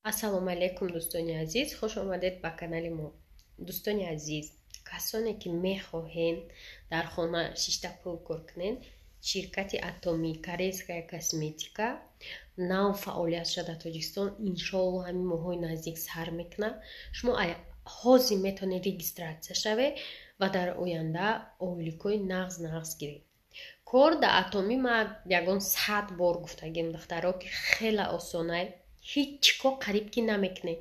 Ассалому алайкум, дӯстони азиз, хуш омадед ба канали мо. Дӯстони азиз, касоне ки мехоҳен дар хона шишта пул кор кунен, ширкати Атоми корейская косметика нав фаъолиятша дар Тоҷикистон иншоалло ҳамин моҳҳои наздик сар мекунад. Шумо ҳозир метавонед регистрация шавед ва дар оянда ойликҳои нағз нағз гиред. Кор дар Атомӣ ман ягон 100 бор гуфтагим, духтаро, ки хеле осонай, ҳеҷ кор қариб ки намекунед.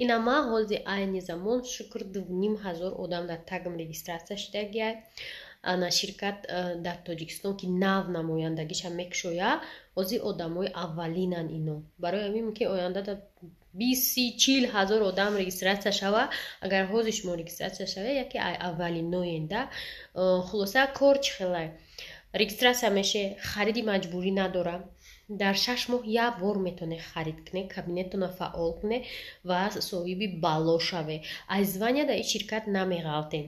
Ина ман ҳозир айни замон, шукр, 2500 одам дар тагм регистрация шудагиай. Ана ширкат дар Тоҷикистон ки нав намояндагиша мекушояд, ҳозир одамои аввалинанд ино. Барои ҳамин мумкин оянда дар 20, 30, 40 ҳазор одам регистрация шава. Агар ҳозир шумо регистрация шавед, яке аввалиноенда. Хулоса, кор чӣ хелай? Регистрация меше, хариди маҷбурӣ надора. Дар 6 моҳ як бор метавонед харид кунед, кабинетона фаъол кунед ва соҳиби бало шавед. Аз звания дар ин ширкат намеғалтед.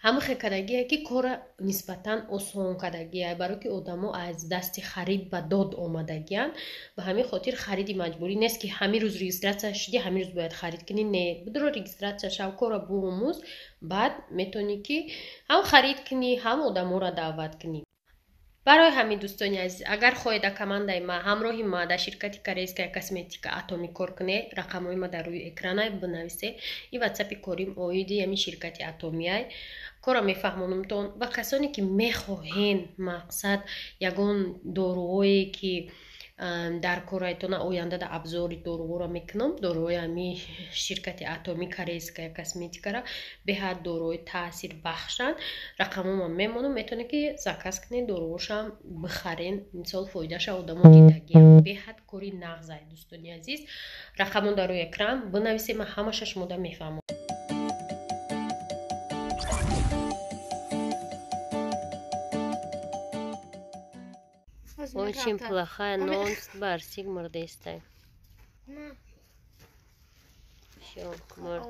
Ҳама хел кардагие ки кора нисбатан осон кардагие, барое ки одамо аз дасти харид ба дод омадагиянд. Ба ҳамин хотир хариди маҷбурӣ нест, ки ҳамин рӯз регистрация шудӣ, ҳамин рӯз бояд харид кунӣ. Не, бидро регистрация шав, кора биомӯз, баъд метавонӣ ки ҳам харид кунӣ, ҳам одаморо даъват кунӣ. Барои ҳамин, дӯстони азиз, агар хоҳед дар командаи ма, ҳамроҳи ма дар ширкати корейская косметика Атоми кор кунед, рақамҳои ма дар рӯи экранай, бинависед. Ин ватсапи корим оиди ҳамин ширкати Атомиай. Кора мефаҳмонумтон ва касоне ки мехоҳен, мақсад, ягон доруҳое ки дар корайтона оянда дар абзори доруҳоро мекунам, доруҳои ҳамин ширкати Атоми корейская косметикара беҳад доруҳои таъсирбахшанд. Рақамҳома мемонам, метавонед ки заказ кунед, доруҳошам бихарен. Мисол, фоидаша одамо дидагиам. Беҳад кори нағзай, дӯстони азиз. Рақамҳо дар рӯи экран бинависед, ман ҳамаша шумода мефаҳмам. Очень плохая новость, Барсик мордестай. Всё, морд.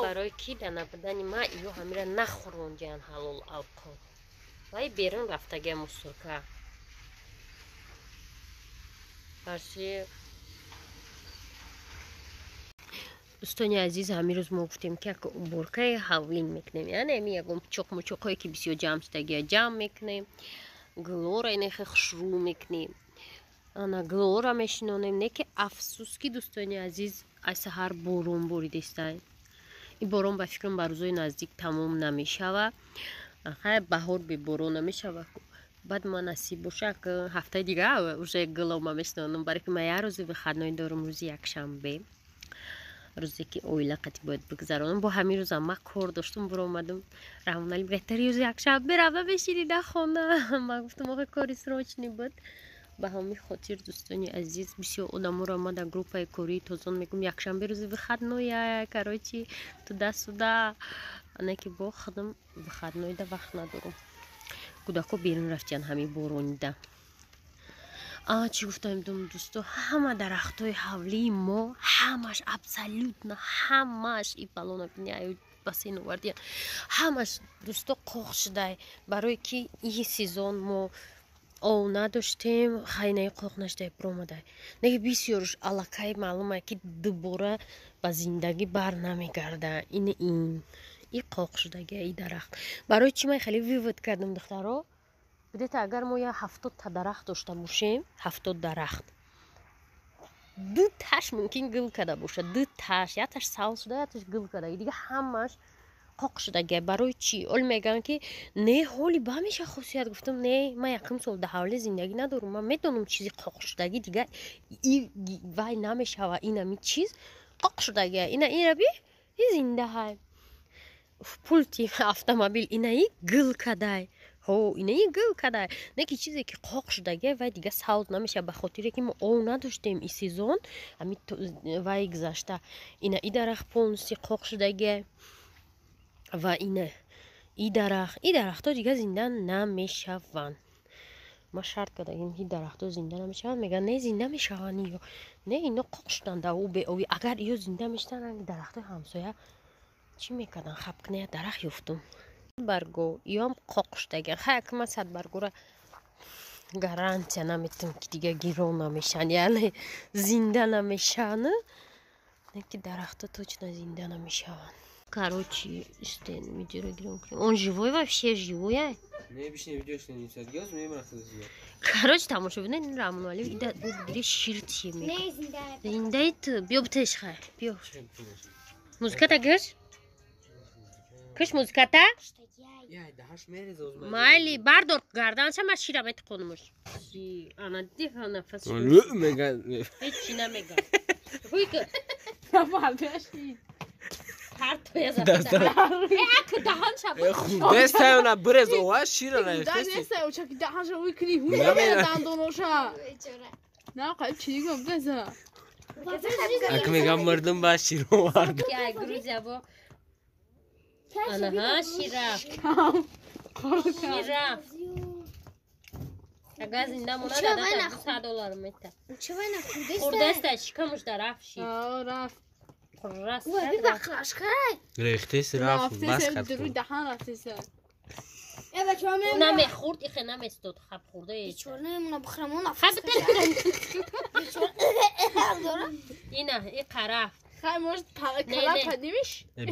Барои ки дар набудани ма ё ҳамира нахӯронҷиян ҳалол авқот. Вай берун рафтагия мусурка. Барсик. Дӯстони азиз, ҳамин рӯз мо гуфтем ки як уборкаи ҳавлин мекунем, яъне ҳамин ягон чоқмучоқҳое ки бисёр ҷамъ шудагия ҷамъ мекунем, гулора инахе хушрӯ мекунем, ана гулора мешинонем. Не ки афсӯс ки, дӯстони азиз, ай саҳар борон боридестай. Ин борон ба фикрам ба рӯзои наздик тамом намешава. Хай, баҳор беборон намешава. Баъд ма насиб боша, ҳафтаи дига уже гулома мешинонам, барои ки ма як рӯзи выходной дорам, рӯзи якшанбе, рӯзе ки оила қатӣ бояд бигзаронам. Бо ҳамин рӯзам ман кор доштум, буромадам. Раҳмоналӣ беҳтари рӯзи якшанбе рафта бешинӣ дар хона. Ман гуфтам, охе, кори срочный буд. Ба ҳамин хотир, дӯстони азиз, бисёр одаморо ма дар группаи кории тозон мегӯм, якшанбе рӯзи выходной, короче, туда-сюда. Ана ки бо худам выходнойда вақт надорам. Кӯдако берун рафтиян ҳамин боронида. Чӣ гуфтам, дӯсто, ҳама дарахтҳои ҳавлии мо, ҳамаш, абсолютно ҳамаш, и балона бини, бассейн овардиян, ҳамаш, дӯсто, қоқ шудай, барое ки ин сезон мо ов надоштем. Хайнаи қоқ нашудай, биромадай. Неки бисёрш аллакай маълума ки дубора ба зиндагӣ бар намегарда. Ин и қоқ шудагия и дарахт. Барои чӣ ман хеле вывод кардам, духтаро? Бидете, агар мо я 70-та дарахт дошта бошем, 70 дарахт, ду таш мумкин гул карда бошад, ду таш, якташ савз шуда, якташ гул карда, дига ҳамаш қоқ шудагия. Барои чӣ? Оли мегӯянд ки не, ҳоли ба меша хусусият. Гуфтам, не, ман якум сол дар ҳавле зиндагӣ надорам, ман медонам, чизи қоқ шудагӣ дига вай намешава. Инами чиз қоқ шудагия, ина ира би, и зиндаҳай, пулти автомобил инаи гул кадай. Ҳо, инаи гул кадай. Не ки чизе ки қоқ шудагия, вай дига савз намешава, ба хотире ки мо ов надоштем и сезон, ҳами вай гузашта. Ина и дарахт полностью қоқ шудагия ва ина и дарахт, и дарахтҳо дига зинда намешаванд. Ма шарт кардагим, ки дарахтҳо зинда намешаванд. Мегӯянд, не, зинда мешаванд ё не, ино қоқ шуданд дар беовӣ. Агар ё зинда мешуданд, ранги дарахтҳои ҳамсоя чӣ мекарданд? Хаб кунед, як дарахт ёфтум, барго, ёам қоқ шудагия. Хай, ак ман садбаргора Гарантия наметам, ки дига гирон намешаванд, яъне зинда намешаванд, ки дарахта точно зинда намешаванд. Короче, истен видеоро гирон кунем. Он живой, вообще живой ай. Короче, тамошо бинед, Рамоналӣ ида бигири, шир тие мекунад. Зиндаи ту, биё, битеш, хай, биё. Музыката гӯш? Кӯш музыката? Майли, бардор гарданша, ма шира метиқонумуш. Ана диҳа нафас. Ҳечи намега. Ҳуй ки. Хурдестайона бирез, ова шира наифтеси. Мегам, мардум ба шир овард. Анаҳа, ширафт, ширафт. Агар зинда монад, адата 200 доллар мета. Хурдеста, шикамуш да рафт шид. Рехтеси, рафт, бас. Намехӯрд, ихе наместод, хаб хӯрда. Ина иқа рафт.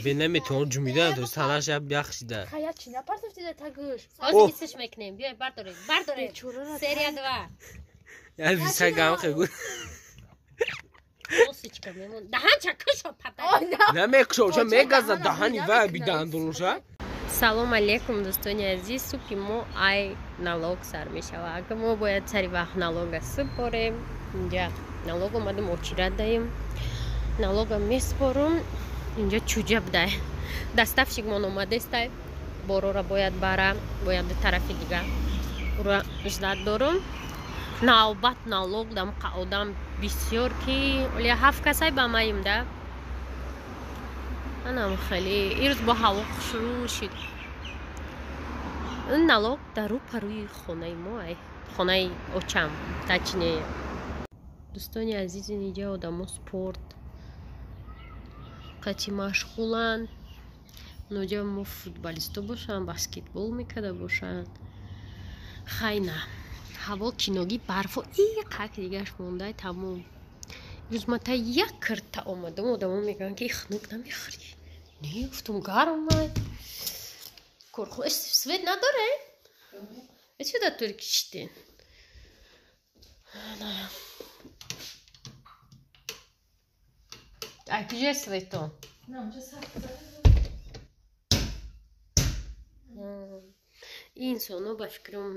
Бе наметавон ҷумида, танаш яхшида. Ҳозир исш мекунем, биёй, бардорем, бардорем. Серия два. Висагам хегу. Осичка мемон. Даҳанча кушо, пата. Намекушо, мегаза даҳани вай бидандоноша. Салом алейкум, дӯстони азиз. Субҳи мо ай налог сар мешавад. Ага, мо бояд сари вақт налога супорем. Инҷа налог омадам, очират даем, налога месупорум. Инҷа чуҷа будай, доставщик мон омадестай, борора бояд бара, бояд ду тарафи дига ура ждать дорум. Навбат налог дам одам бисёр, ки оля ҳафт касай ба маим да. Анам хеле ирӯз бо ҳаво хушрӯ шид. Налог дар рӯ парӯи хонаи мо ай, хонаи очам точнее. Дӯстони азиз, инҷа одамо спорт қати машғуланд. Ноҷа мо футболисто бошанд, баскетбол мекарда бошанд. Хайна, ҳаво киноги, барфо иқак дигаш мондай, тамом. Имрӯз ма та як кирта омадам, одамо мегӯянд, ки хунук намехӯрӣ? Не, гуфтум, гармай. Корхо свет надоре? Чӣ да только шитен. Ай куҷоя светон? Инсоно ба фикрам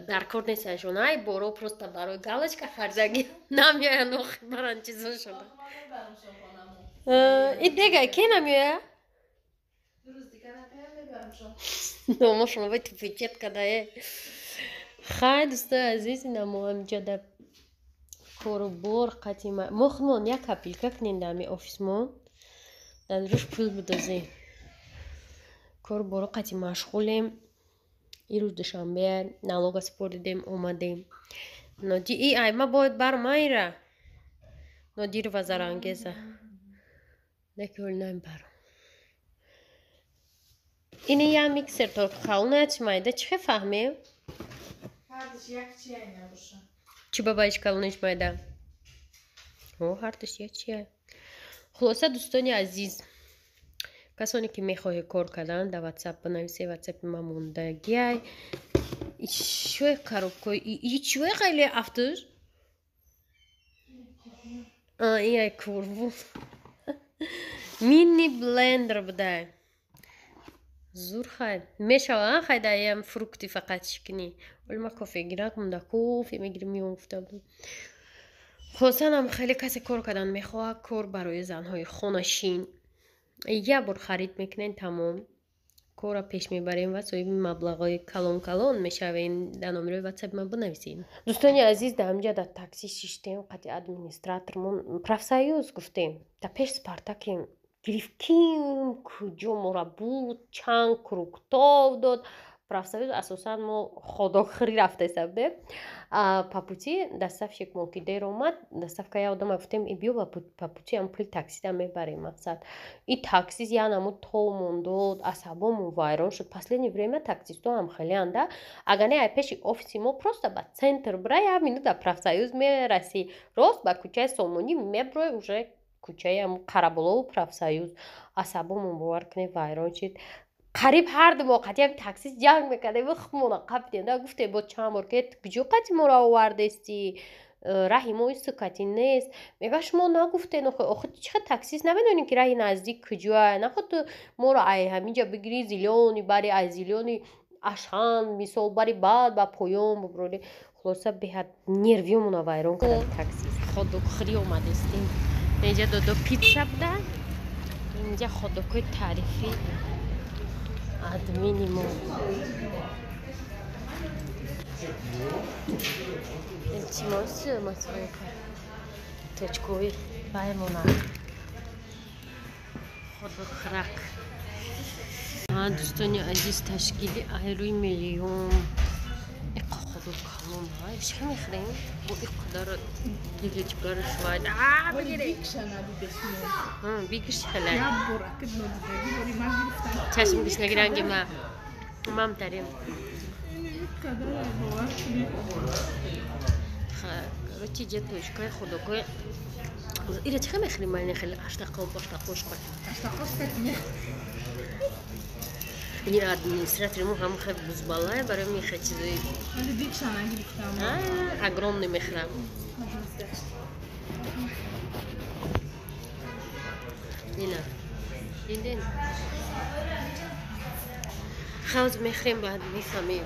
дар кор несташон, ай боро просто барои галочка харзаги намеоянд, охир баран чизо шуда. И дега ке намеоя? Номошон вай тупичет кадае. Хай, дӯстои азиз, ина мо ҳаминҷа дар корубор қатима. Мо худмон як копилка кунем дар ҳами офисмон, дар рӯш пул бидозем. Коруборо қати машғулем. Ирӯз душанбе, налога супоридем, омадем. Ноди и ай ма бояд бармайра. Нодирова Зарангеза. Неки ҳол намебарам. Ини я миксер то калона чи майда, чӣ фаҳмем? Чӣ бабаиш калониш майда? О, ҳардуш як чия. Хулоса, дӯстони азиз, касоне ки мехоҳед кор кардан, дар Ватсап бинависе, Ватсапи ма мондагиай. Чӯе коробкои чӯе хеле афтуш? Ай курву. Мини блендер будай. Зур, хай. Мешава, хай, даям фрукти фақат шикни. Оли ма кофе гирак мунда, кофе мегирим, миён гуфта будам. Хулосанам, хеле касе кор кардан мехоҳад, кор барои занҳои хонашин. Як бор харид мекунед, тамом. Корра пеш мебарем ва соҳиби маблағҳои калон калон мешавем. Дар номерои Ватсапи ман бинависед. Дӯстони азиз, дар ҳаминҷа дар такси шиштем, қати администратормон профсоюз гуфтем. Дар пеш Спартакем гирифт, ким куҷо мора бурд, чанд круг тов дод. Профсоюз асосан мо ходокхӯрӣ рафтеса будем. По пути доставщик мо ки дер омад, доставка я одама гуфтем, и биё по пути ам пули таксида мебарем, мақсад. И таксист я намуд толмон дод, асабомон вайрон шуд. Последнее время таксистҳо ҳам хелеанд, да. Агар не, ай пеши офиси мо просто ба центр бира, як минут дар Профсоюз мерасӣ. Рост ба кӯчаи Сомонӣ меброи, уже кӯчаи Қараболову Профсоюз. Асабомон, бовар кунед, вайрон шид. Қариб ҳар ду мо қатъи таксист ҷанг мекардем, хумона қапидем, да. Гуфтем бо чанд бор, ки куҷо қати моро овардести, раҳи мо исту кати нест. Мега, шумо нагуфтен, охи чӣ хел таксист намедонем, ки раҳи наздик куҷоа? Наход ту моро ай ҳаминҷа бигирӣ, Зелёный бари, ай Зелёный Ашан мисол бари, баъд ба поён бубурӣ. Хулоса, беҳад нервиёмона вайрон кард таксист. Ходокхӯрӣ омадестем. Инҷа Додо Пицца буда, инҷа ходокҳои таърифӣ админи мо. Илтимос, точкои баймона ходокхӯрак. Дӯстони азиз, ташкили айрӯи миллион иқа ходок калон чӣ мехӯрем бо иқадар дилечгараш вайд бигире бигиш хела чашм гишнаги ранги ма мам тарем. Короче, ҷа точкаи ходокои ира чӣ мехӯрем? Майне хеле аштақо баштақош. Ини администратори мо ҳам хел бузбалай, барои мехе чизои огромный мехӯрам. Ина диден, хавз мехӯрем, баъд мефаҳмем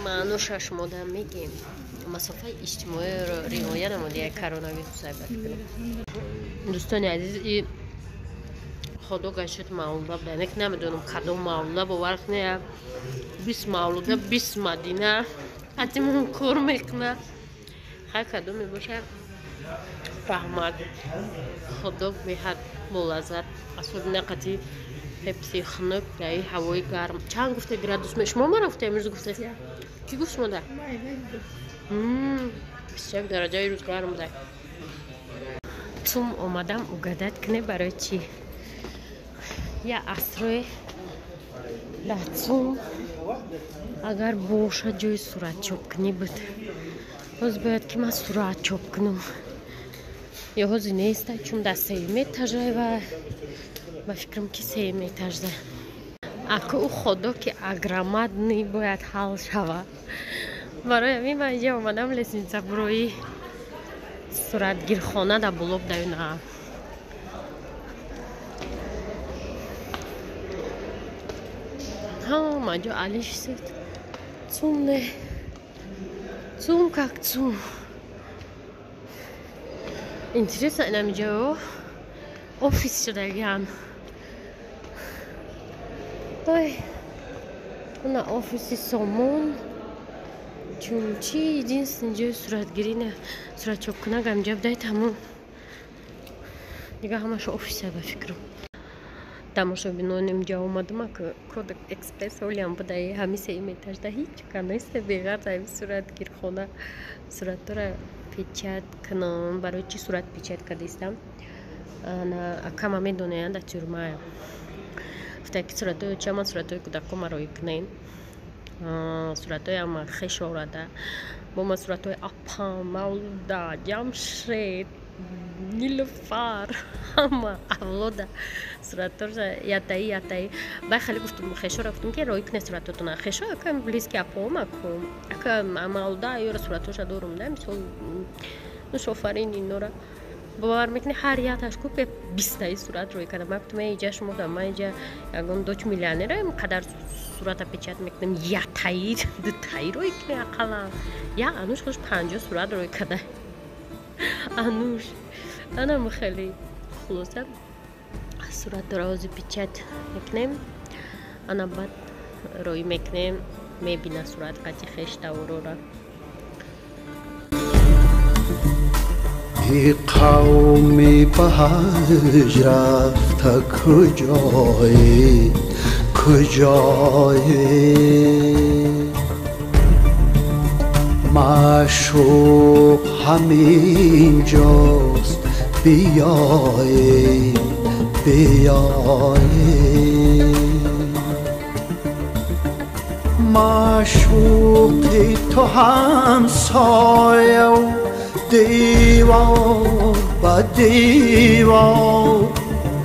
маъноша, шумода мегем. Масофаи иҷтимоиро риоя намуда, коронавирус ба фикр. Дӯстони азиз, и ходок ашуд мавлуда буда, нек намедонам кадом мавлуда, бовар кунед, 20 мавлуда, 20 мадина ҳатимон кор мекунад. Хай, кадоме боша, раҳмат. Ходок беҳад болаззат, особенно қати пепси хунук дар ҳавои гарм. Чанд гуфта градус? Шумо мара гуфта, имрӯз гуфта, ки гуфт шумода? 21 дараҷа ирӯз гарм буда. Тум омадам, угадать кунед барои чӣ. Я асрое дар Цум агар бошад ҷои суратчопкунӣ буд. Ҳоз бояд ки ман сурат чоп кунам ё ҳози неста, чун дар сеюм этажа ва ба фикрам ки сеюм этажда. Аку ӯ худо ки огромадный бояд ҳал шавад. Барои ҳамин ман инҷа омадам, лестница бурои суратгирхона дар боло будаю на. Ҳама ҷо алиш шуд. Цум не, Цум как Цум. Интересно, инамиҷо офис шудагиан. Ой, на офиси Сомон чун чи единственный ҷои суратгирӣ, суратчопкунак ҳамҷа будай, тамом. Дига ҳамаш офиса ба фикрам. Тамошобинон, инҷа омадам, ак Кодек Экспресс ҳолиам будаи, ҳами сеюм этажда ҳеҷ ка нест, беғарз ҳами суратгирхона. Суратҳоро печать кунам. Барои чӣ сурат печать кардистам? Акама медонаянд, дар тюрьма. Гуфта ки суратҳои чама, суратҳои кӯдакома роӣ кунен, суратҳои ама хешорада бо ма, суратҳои апам, Мавлуда, Ҷамшед, Нилуфар, ҳама авлода суратҳоша ятаи ятаи. Бай хеле гуфтум, хешора гуфтум, ки роӣ кунед суратҳотона. Хешо ака близкий апоам, аку ака Мавлуда ёра суратҳоша дорум, да, мисол Нушофарин, инора. Бовар мекунӣ, ҳар яташ ку 20-таи сурат рӯй кардам. Ман гуфтам, иҷа шумо ман иҷа ягон дочь миллионера қадар сурата печать мекунем, ятаи дутаи рӯй кунӣ ақаллан. Я Ануш хуш 50 сурат рӯй карда. Ануш анам хеле. Хулоса, суратро ҳозир печать мекунем, ана баъд рӯй мекунем, мебина сурат қати хеш таврора. Қавми ба ҳаҷ рафта куҷое, куҷое? Маъшуқ ҳамин ҷост, биёед, биёед. Маъшуқи ту ҳамсояв, девор ба девор,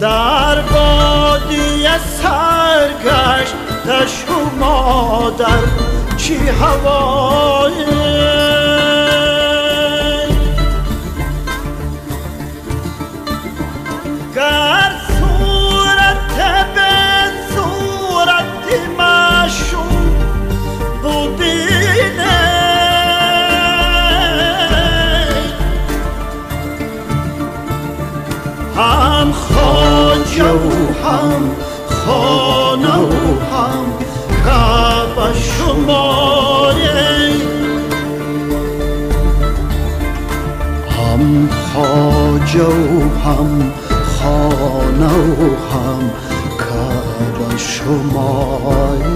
дар бодия саргашта шумо дар чӣ ҳавоед? Гар сурат бе сурати маъшуқ бубинед, ҳам хоҷаву ҳам хонаву ҳам Каъба шумоед. Ҳам хоҷаву ҳам хонаву ҳам Каъба шумоед.